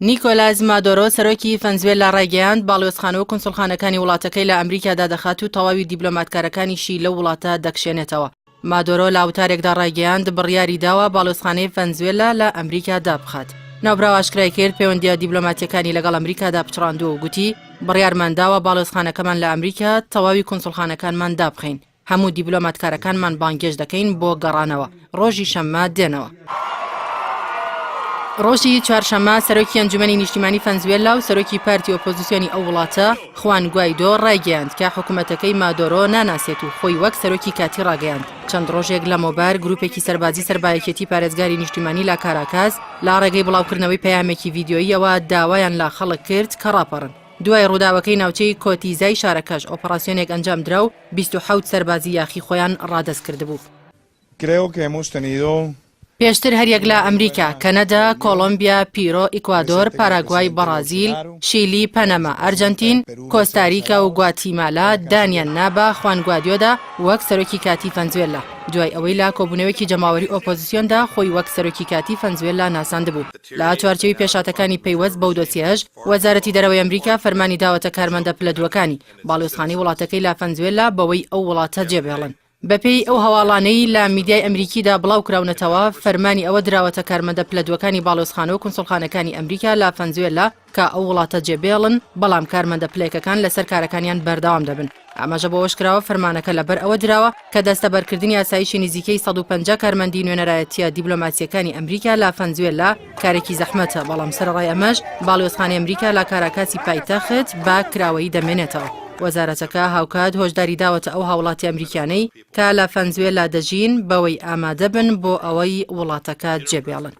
نیکۆلاس مادۆرۆ، سەرۆکی فەنزوێلا ڕایگەیاند، باڵیۆزخانە و کونسوڵخانەکانی وڵاتەکەی لە ئەمریکا دادەخات و تەواوی دیبلۆماتکارەکانیشی لەو وڵاتە دەکشێنێتەوە. مادۆرۆ لە وتارێکدا ڕایگەیاند، بڕیاری داوە باڵیۆزخانەی فەنزوێلا لە ئەمریکا دابخات. ناوبراو ئاشکرای کرد، پەیوەندییە دیبلۆماتییەکانی لەگەڵ ئەمریکادا پچڕاندووە و گوتی، بڕیارمان داوە باڵیۆزخانەکەمان لە ئەمریکا، تەواوی کونسوڵخانەکانمان دابخەین. هەموو دیبلۆماتکارەکانمان بانگێشت دەکەین بۆ گەڕانەوە، ڕۆژی شەممە دێنەوە. ڕۆژی چوارشەممە سەرۆکی ئەنجومەنی نیشتیمانی فەنزوێلا و سەرۆکی پارتی ئۆپۆزیسیۆنی ئەو وڵاتە خوان گوایدۆ ڕایگەیاند کە حکومەتەکەی مادۆرۆ ناناسێت و خۆی وەک سەرۆکی کاتی ڕاگەیاند. چەند ڕۆژێک لەمەوبەر گروپێکی سەربازی سەر بە یەکێتی پارێزگاری نیشتیمانی لە کاراکاس لە ڕێگەی بڵاوکردنەوەی پەیامێکی ڤیدیۆییەوە داوایان لە خەڵک کرد کە ڕاپەڕن. دوای ڕووداوەکەی ناوچەی کۆتیزای شارەکەش ئۆپەراسیۆنێک ئەنجامدرا و 27 سەربازی یاخی خۆیان ڕادەست کردبوو. Creo que hemos tenido پێشتر هەریەک لە ئەمریکا، کەنەدا، کۆڵۆمبیا، پیرۆ، ئیکوادۆر، پاراگوای، بەڕازیل، شیلی، پەنەما، ئەرجەنتین، کۆستاریکا و گواتیمالا دانیان نا بە خوان گوادیۆدا وەک سەرۆکی کاتی فەنزوێلا، دوای ئەوەی لە کۆبوونەوەیەکی جەماوەری ئۆپۆزسیۆندا خۆی وەک سەرۆکی کاتی فەنزوێلا ناساندبوو. لە چوارچێوی پێشهاتەکانی پەیوەست بەو دۆسیەش، وەزارەتی دەرەوەی ئەمریکا فەرمانی داوەتە کارمەندە پلە دووەکانی باڵیۆزخانەی وڵاتەکەی لە فەنزوێلا بەوەی ئەو وڵاتە جێبهێڵن. بەپێی ئەو هەواڵانەی لە میدیای ئەمریکیدا بڵاوکراونەتەوە، فەرمانی ئەوە دراوەتە کارمەندە پلە دووەکانی باڵیۆزخانە و کونسوڵخانەکانی ئەمریکا لە فەنزوێلا کە ئەو وڵاتە جێبێڵن، بەڵام کارمەندە پلەیەکەکان لەسەر کارەکانیان بەردەوام دەبن. ئاماژە بەوەشکراوە، فەرمانەکە لەبەر ئەوە دراوە کە دەستەبەرکردنی ئاسایشی نزیکەی 150 کارمەندی نوێنەرایەتییە دیبلۆماسییەکانی ئەمریکا لە فەنزوێلا کارێکی زەحمەتە، بەڵام سەرەڕای ئەمەش باڵیۆزخانەی ئەمریکا لە کاراکاسی پایتەخت بە کراوەیی دەمێنێتەوە. وەزارەتەکە هاوکات هۆشداری داوەتە ئەو هاوڵاتی ئەمریکیانەی کە لە فەنزوێلا دەژین بەوەی ئامادەبن بۆ ئەوەی وڵاتەکە جێبێڵن.